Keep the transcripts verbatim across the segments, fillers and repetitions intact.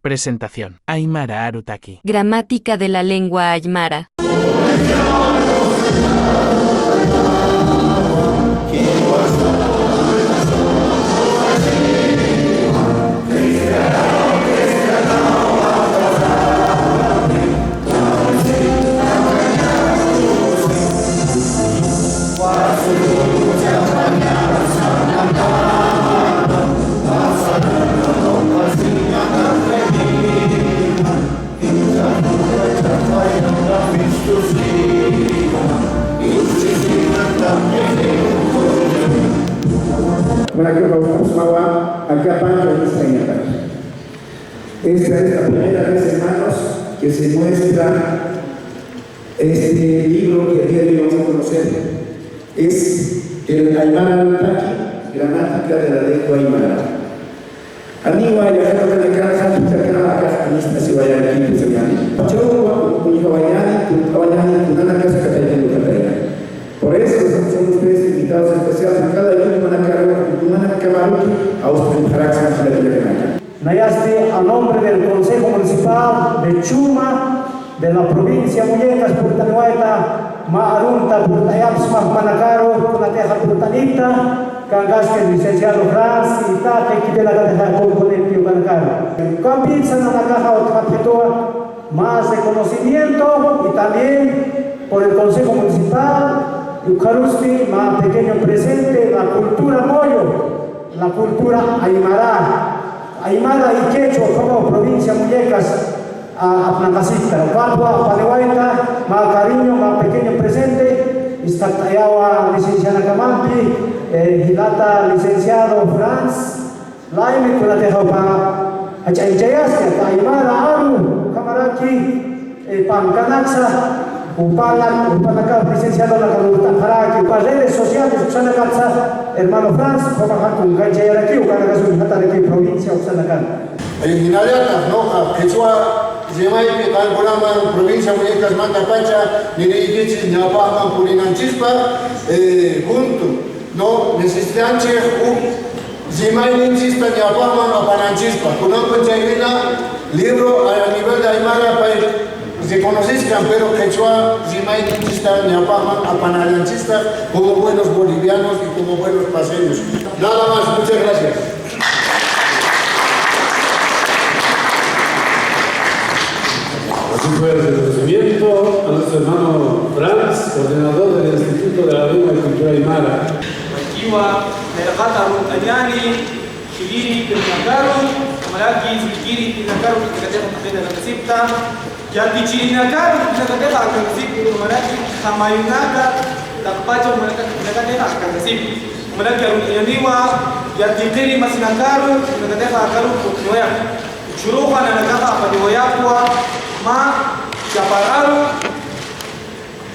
Presentación. Aymara arutaki. Gramática de la lengua aymara. Esta es la primera vez, hermanos, que se muestra este libro que a día de hoy vamos a conocer. Es el Aymara Arutaki, Gramática de la Lengua Aymara. Aniwa, yaqapatanakar, jatuchakama, akax anista siwayaraki, pues, hermano. Chawwa, uñjawayani, tuntawayani, kunanakasa katayani, katayani. Por eso, son ustedes invitados especiales. Cada uno van a cargar, van a acabar a usted, para que se vaya a la. Nayasti, a nombre del Consejo Municipal de Chuma, de la provincia Mullecas, purtaniwayta, mä arunta purt'ayapxsma jupanakaru, kunatixa purt'anita, kankaski licenciado Franz, y taqi kitinakatixa componente ukanakaru. Ukampinsa nanakaxa utjapxituwa, más reconocimiento, y también por el Consejo Municipal, y ukharusti, mä pequeño presente, la cultura moyo, la cultura aymara, aymara y quechua, como provincia Mullecas, a, apnaqasipta. Ukatwa apaniwayta, mä cariño, mä pequeño presente, ist'ayawa licencianakamanti, eh, jilata licenciado Franz, laymi kunatixa jupa jach'añchayasti, aymara aru, ukhamaraki, eh, pankanaksa, jupanak, jupanakax licenciadonakax lurt'apxaraki, jupa redes sociales uksanakatsa, hermano Franz, jupaxa kunkanchayaraki, ukanakax uñjataraki provincia uksanakan. Eh, jinallata, ¿no? Qhichwa rimaypi qankunaman provincia Mullecasmantapacha niriykichis ñawpaqman purinanchispaq, eh, junto, ¿no? Necesitanchis huk rimayninchista ñawpaqman apananchispaq. Kunanpun chayrina libro a nivel de Aymara pay reconoceskan, pero qhichwa rimayninchista ñawpaqman apananchispaq como buenos bolivianos y como buenos paceños. Nada más, muchas gracias. Así fue el reconocimiento a nuestro hermano Franz, coordinador del Instituto de la Lengua y Cultura Aymara. Akiwa, nayraqata aruntañani, chiriri, pirnakaru, maraki, chiriri, pirnakaru, pirnakaru, pirnakaru, Yatichirinakaru, kunanakatixa akankasipki, umaraki, jamayunaka, taqpacha, umaraki, kunanakatixa akankasipki. Umaraki, aruntañaniwa, yatiqiri masinakaru, kunanakatixa akaru, putniwayapxi. Churuxa nanakaxa apaniwayapxwa, mä, chapar aru,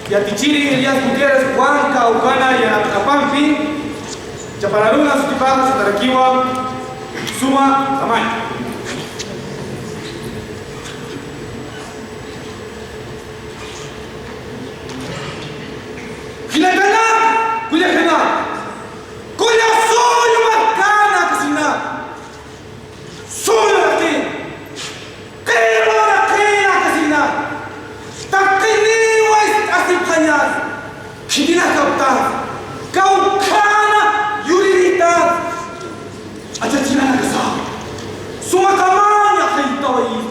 yatichiri Elías Gutiérrez, Huanca, ukana, yanapt'apampi, chapar aruna sutipaxa satarakiwa, suma, jamay. Jilatanak, kullakanaka, kulla suyu markanakasina, suyu markin, qillqu markinakasina, taqiniwa ist'asipxañas, khitinakaptas, kawkhana yuriritas, achachinanakasa, sumakamaña jaytawayis.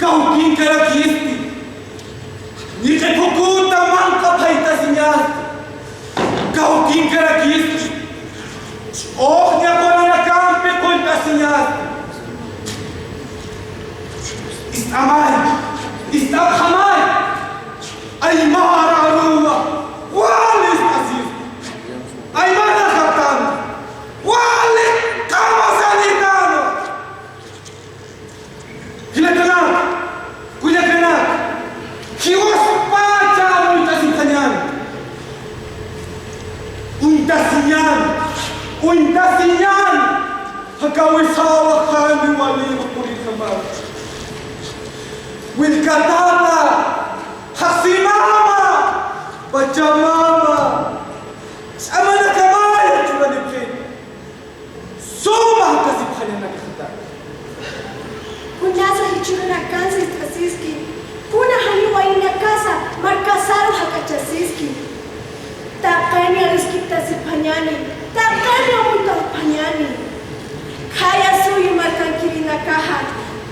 Kawkinkarakisti. Ñiqi phukuta manq'aphaytasiñasti. Kawkinkarakisti. Ch'uxña quranakampi qulltasiñasti. Ist'amay, ist'apxamay. Aymara aruwa, wali ist'asisti. Aymara japtan, wali qamasanitana. Jilatanak, kullakanaka, jiwaspacha uñtasipxañän. Uñtasiñän, uñtasiñän, jakawisawa jani wali purirjamata. Willkatata, jaqsimama, pachamama, ch'amanakamaya churanipxi. Suma jakasipxañanakxata. Kunas Nakansa ist'asiski, kuna janiw waynakasa markasaru jak'achasiski. Taqini aruskiptasipañani, taqini amuyt'awpañani. Khaya suyu markankirinakaxa,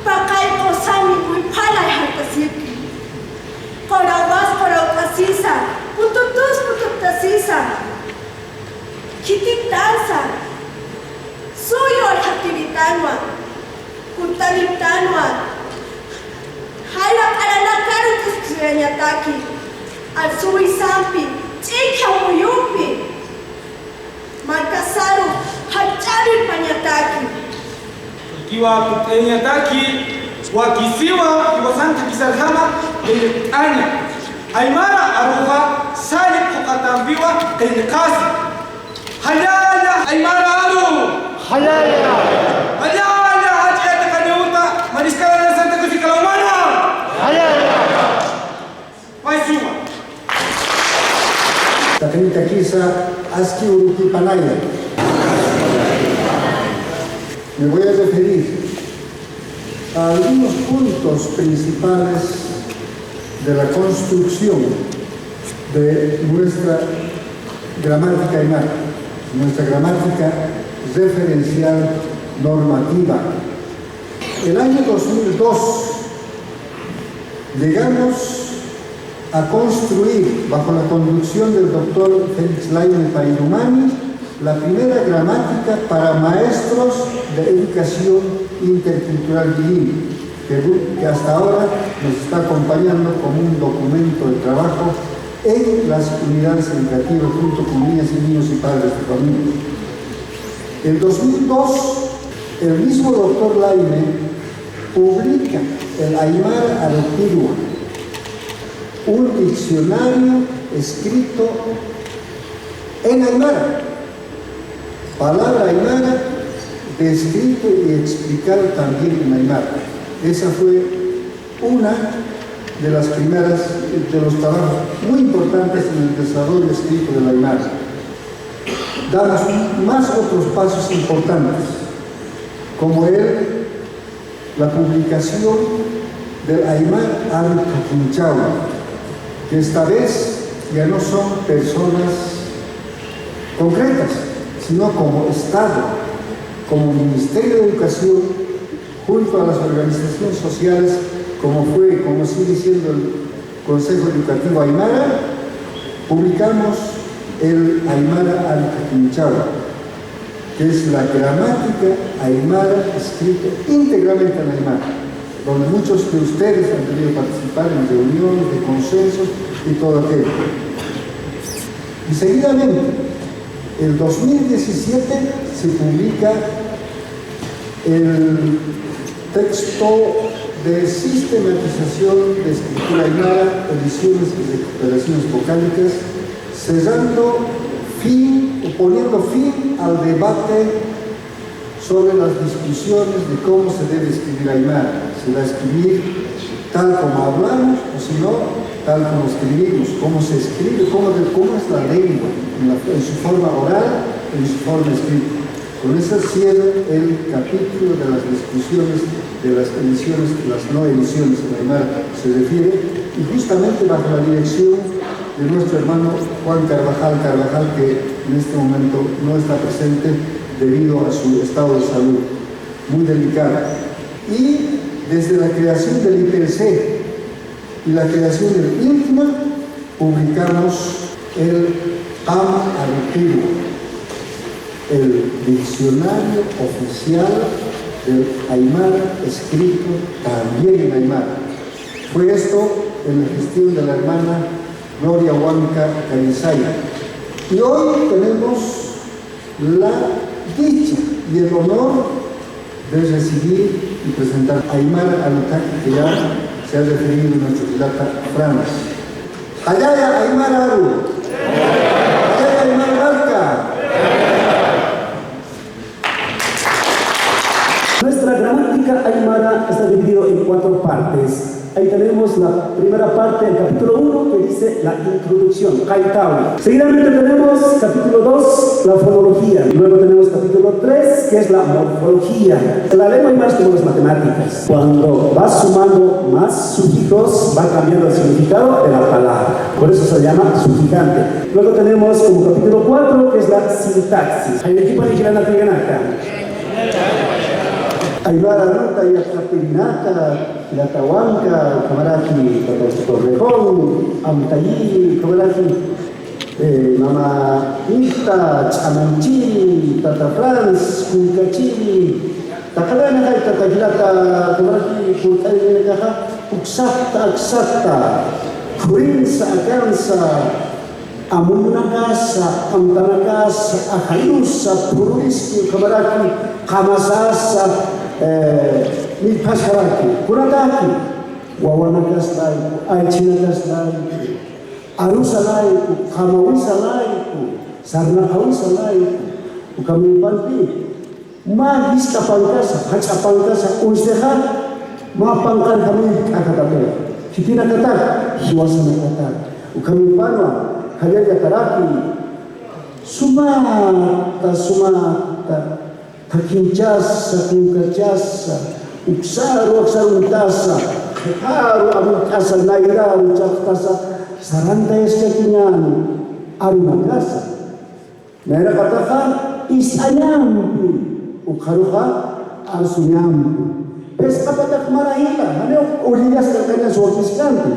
paqay qusani uy phalay jartasipki. Qurawas qurawt'asisa, pututus pututtasisa. Khititansa, suyu arxatiritanwa, kuntaniptanwa, jayra q'aranakaru t'isksirañataki, arsuwisampi, ch'ikha muyumpi, markasaru jach'arirpañataki. Kiwa kut'ayañataki, wakisiwa, kiwasanta kisarjama, qillqt'aña. Aymara aruxa, sallip phuqatampiwa, qillqasi. Jallalla, aymara aru. Jallalla. Jallalla, jach'ayata qañawta, mariscala santa kusi kalawmana. Jallalla. Paysuwa. Taqintakisa aski urukipanaya. Me voy a referir a algunos puntos principales de la construcción de nuestra gramática aymara, nuestra gramática referencial normativa. El año dos mil dos llegamos a construir, bajo la conducción del doctor Félix Laine Pairumani, la primera gramática para maestros de educación intercultural bilingüe, que, que hasta ahora nos está acompañando como un documento de trabajo en las unidades educativas junto con niñas y niños y padres de familia. En dos mil dos, el mismo doctor Laine publica el Aymara Arukirwa, un diccionario escrito en aymara, palabra aymara, descrito y explicado también en aymara. Esa fue una de las primeras, de los trabajos muy importantes en el desarrollo escrito del aymara. Damos más otros pasos importantes, como el, la publicación del Aymar Aruk Kakinchawa, que esta vez ya no son personas concretas, sino como Estado, como Ministerio de Educación, junto a las organizaciones sociales, como fue, como sigue siendo el Consejo Educativo Aymara, publicamos el Aymara Aruk Kakinchawa, que es la gramática aymara escrita íntegramente en aymara, donde muchos de ustedes han debido participar en reuniones de consensos y todo aquello. Y seguidamente, el dos mil diecisiete, se publica el texto de sistematización de escritura aymara, ediciones y recuperaciones vocálicas, cerrando fin o poniendo fin al debate sobre las discusiones de cómo se debe escribir aymara, si va a escribir tal como hablamos o si no, tal como escribimos, cómo se escribe, cómo, de- cómo es la lengua en la- en su forma oral, en su forma escrita. Con eso cierro el capítulo de las discusiones de las ediciones, las no ediciones en aymara se refiere, y justamente bajo la dirección de nuestro hermano Juan Carvajal Carvajal, que en este momento no está presente debido a su estado de salud muy delicado. Y desde la creación del I P L C y la creación del INCMA, publicamos el Qama Arukirwa, el diccionario oficial del aymara escrito también en aymara. Fue esto en la gestión de la hermana Gloria Huanca Calizaya. Y hoy tenemos la dicha y el honor de recibir y presentar a Aymara Arukaki, que ya se ha referido nuestro dilata Franz. Jallalla Aymara Aru. Jallalla Aymara Barca. Nuestra gramática aymara está dividido en cuatro partes. Ahí tenemos la primera parte del capítulo uno que dice la introducción, qayt'awi. Seguidamente tenemos capítulo dos, la fonología. Y luego tenemos capítulo tres, que es la morfología. La lengua es más como las matemáticas. Cuando vas sumando más sufijos, va cambiando el significado de la palabra. Por eso se llama sufijante. Luego tenemos como capítulo cuatro, que es la sintaxis. Ahí aquí para que la tengan acá. Aymara ruta y Tawanka, ukhamaraki, tata Torrejón, amtayi, ukhamaraki, eh, mama Nita, ch'amanchiri, tata Franz, kunkachiri, taqalanakay, tata Jilata, ukhamaraki, kunk'arinakaxa, uksata, aksata, phurinsa, akansa, amuyunakasa, amtanakasa, ajayusa, phururiski, ukhamaraki, qamasasa, eh, millphasaraki, kunataki, wawanakas layku, aychhinakas layku, arusa layku, qamawisalayku, sarnaqawisalayku, ukhamimpanti, mä jisk'a pankasa, jach'a pankasa, uñstixa, mä pankarjamï k'ajatatix, khitinakatak, jiwasanakatak, ukhamimpanwa, jallallataraki, sumata, sumata, thakinchasa, kunkachasa, uksaru, aksaru uñtasa, qhiparu, amuyt'asa, nayraru, chaqtasa, sarantayaskakiñäni, arunakasa. Nayraqataxa ist'añampi, ukxaruxa arsuñampi. Phisqa patak mara jila, janiw ullillas qillqañas wakiskanti.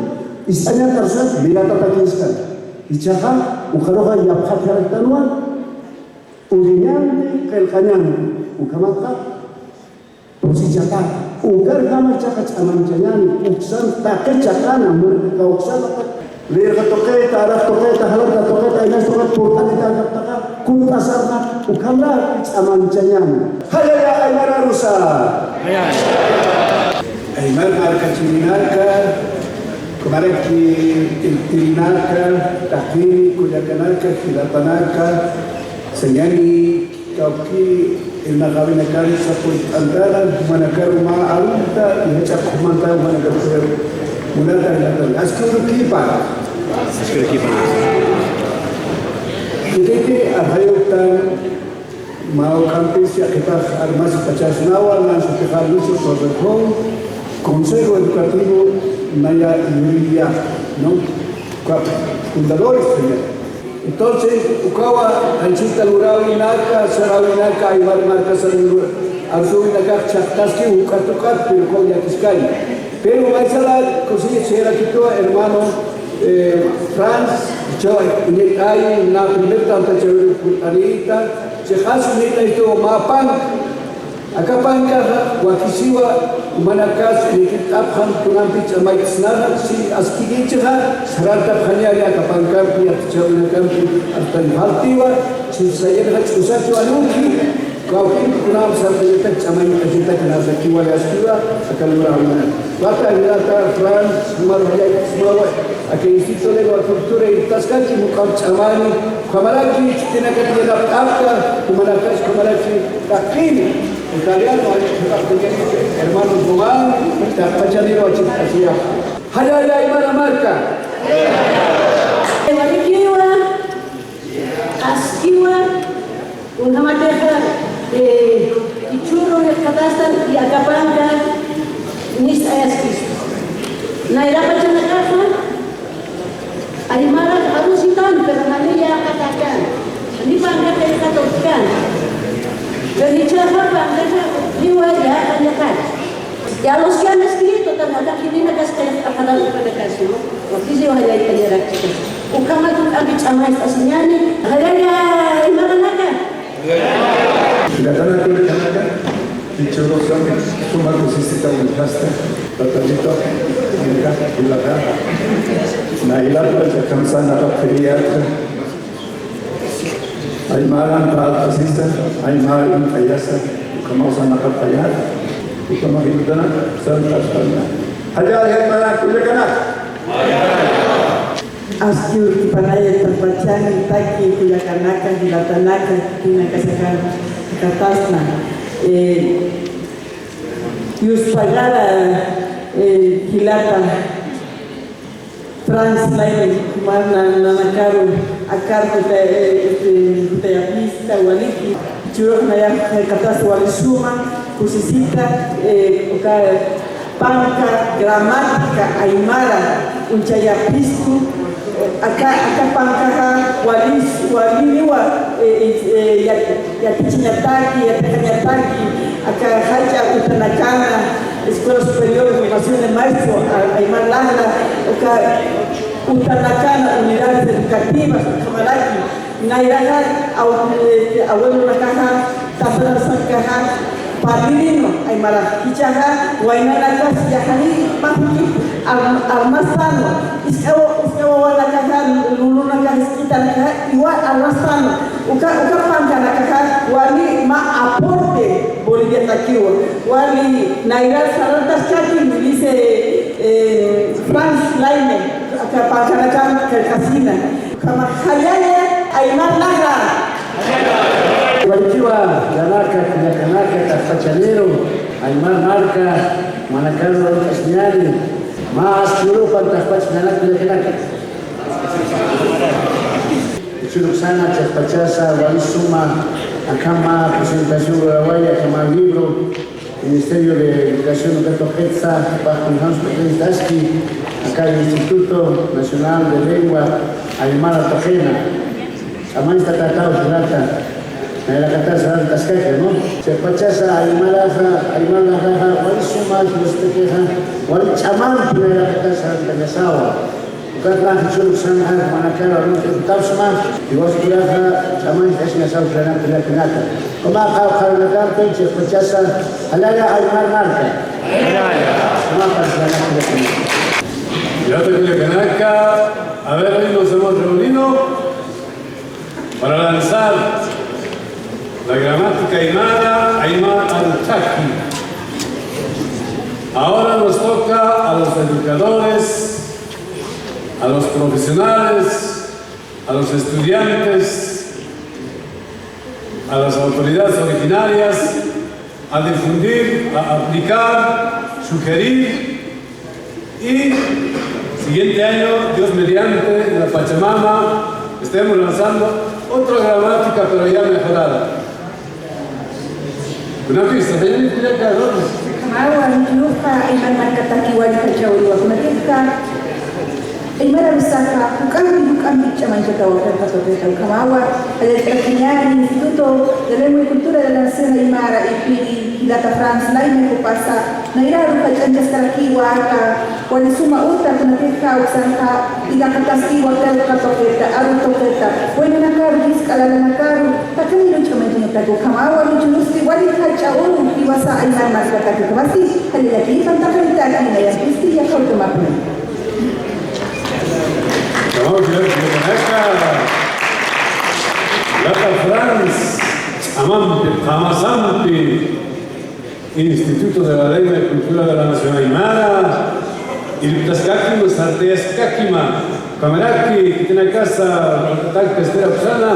Ist'añat arsuñat, miratatakiskan. Jichhaxa, ukxaruxa yapxataraktanwa, ulliñampi, qillqañampi. Ukhamatxa, Pusichata, ukarjama jichhaxa ch'amanchañäni, uksan taqi chaqana, murqa uksan, lirqa tuqita, araq tuqita, jalanta tuqita, aynas tuqita, purqanita akaptaxa, kunt'asarxa, ukhamra ch'amanchañäni. Jallalla aymar arusa. Aymar markachirinaka, ukhamaraki irpirinaka, taqini, kullakanaka, jilatanaka, sañani, kawki irnaqäwinakansa pullt'antana, jumanakaru mä arunta, jach'a qhumanta jumanakaru munata, munata. Aski urukipa. Aski urukipa. Khititi ajayuktan, mä juk'ampis yaqhipax armasi pachasnawa, nän sutixa Lucio Torrejón, Consejo Educativo Naya Yuriya, ¿no? Fundadores, señor. Entonces, ukawa anchita luräwinaka, saräwinaka, aymar markasan arsüwinakax chhaqtaski juk'at juk'at, pero ukaw llakiskani. Pero maysalat kusisirakituwa, hermano, eh, Franz, jichhaw iñirt'ayi, na primer tantachäwir purqanita, chiqas iñirt'ayituwa mä pank. Aka pankaxa wakisiwa, jumanakas iñirt'apxam kunampi ch'amayt'snaxa, si askikichixa, sarantapxañäni aka pankampi, yatichäwinakampi, artan faltiwa, si sayirxa ch'usakiwa, anuki, kawkin kunam sartañatak ch'amayt'achitak, nasakiwa, askiwa, aka luräwinaka. Wata, jilata, Franz, jumar jayayt'smawa, aka Instituto de Lengua y Cultura irtaskaki, juk'amp ch'amani, ukhamaraki, ch'utinakat yanapt'apxta, jumanakas, ukhamaraki, taqini, italiano, hermano Román, taqpachaniwa, ch'ut'asiya. Jallalla, aymara marka. Walikiwa, askiwa, Kunjamatixa, eh, jichhüru jikxatastan y aka panka nist'ayaskista. Nayrapachanakaxa, aymarax arusitan, pero jani yäqatakan, jani panka qillqatutkan. Pero jichhaxa pankaxa jiwa yäqañatak. Ya los que han escrito, tan aka khitinakasa qillqapaxaran ukanakasa, ¿no? Wakisiwa jayaykañarak, chicas. Ukhamat juk'ampi ch'amayt'asiñäni, jallalla, imaranaka. Jilatanaka, jilatanaka, jichhürusa suma kusisita uñjasta, tatanito, jilata, jilata, nayrapa, kamsanakapxiriyäta. Aymaran parlt'asisa, aymar uñt'ayasa, ukhamaw sarnaqapxayät, ukhamaw jilatanak sarnaqapxayät. Jallalla, aymaran kullakanaka. Aski urkipanaya taqpachani, taqi kullakanaka, jilatanaka, khitinakasa jikxatasna. Eh, yuspagara, eh, jilata Franz Laine, Juan Nanakaru, a cargo de, este, de artista, waliki, churuk nayax, eh, katas walisuma, kusisita, eh, uka panka, gramática, aymara, uñchayapistu, eh, aka, aka pankaxa, walis, waliniwa, eh, eh, eh, yat-, yatichiñataki, yatiqañataki, aka jach'a utanakana, Escuela Superior de Formación de Maestro, a-, aymar laqra, uka utanakana unidades educativas, ukhamaraki, nayraxa, aw-, este, abuelonakaxa, tatanakaxa, parlirino, aymara, jichhaxa, waynanakas, yaqhani, mapiki, ar-, armastano, isk'a wa-, isk'a wawanakaxa, lulunakaxa, isk'itanakaxa, igual armastano, uka, uka pankanakaxa, wali mä aporte Boliviatakiwa. Wali nayrar sarartaskakim, dice, eh, Franz Laine, aka pankanakam karkasina. Ukhama jallalla, aymar laqra. Walikiwa, nanaka, kullakanaka, taqpachaniru, aymar marka, manakaru, arunq'asiñäni, mä aski urupan taqpach nanaka, kullakanaka. Jichhürux sasa, chiqpachasa, wali suma, akhama presentación rurawaya, akhama libro, Ministerio de Educación, uka tuqitsa, Juan José Pérez Dasqui, aka Instituto Nacional de Lengua Aymara tuqina. Ch'amañcht'ataw, jilata. Nayraqatas sarartaskaki, ¿no? Chiqpachasa, aymaraxa, aymar laqraxa, wali suma, jiwasakixa, wali ch'amampi nayraqatas sarartañasawa. Ukatxa jichhürux sasa, manakaru arunq'iptapxsma, jiwasakixa ch'amañcht'asiñasaw jilanaka, jilanaka. Ukhama qawqha arunakampï, chiqpachasa, jallalla aymar marka. Ukhama parlanakan jilanaka. Jilata kullakanaka, a ver, hoy nos hemos reunido para lanzar la gramática aymara, aymar arutaki. Ahora nos toca a los educadores, a los profesionales, a los estudiantes, a las autoridades originarias, a difundir, a aplicar, sugerir y siguiente año, Dios mediante, en la Pachamama, estemos lanzando otra gramática, pero ya mejorada. Kunapis, sasañani kullaka, ¿no? Ukhamawa, nuqax aymar markataki wali jach'a uruwa, kunatixka aymar arusaxa, juk'ampi, juk'ampi ch'amañchatawa, karpatutita, ukhamawa, jallallt'akiñäni, Instituto de Lengua y Cultura de la Nación Aymara, IPILI, jilata Franz Laine, jupasa, nayraru jach'añchaskarakiwa aka wali suma uta, kunatixka uksanxa iraqataskiwa qillqa tuqita, aru tuqita, waynanakaru, jisk'a lalanakaru, takaniru ch'amañchañataki, ukhamawa, jichhürusti wali jach'a uru jiwasa aymar markataki, ukhamasti, jallallaki, pantaqaritaki, nayampisti, yaqha utamapuni. Ukhamawa, jilata, jilata Franz, ch'amampi, qamasampi, Instituto de la Lengua y Cultura de la Nación Aymara, irptaskakima, sartayaskakima, ukhamaraki, khitinakasa, walt'atak pestera uksana,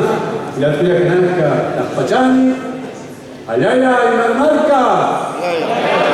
jilata kullakanaka, taqpachani, jallalla, aymar marka.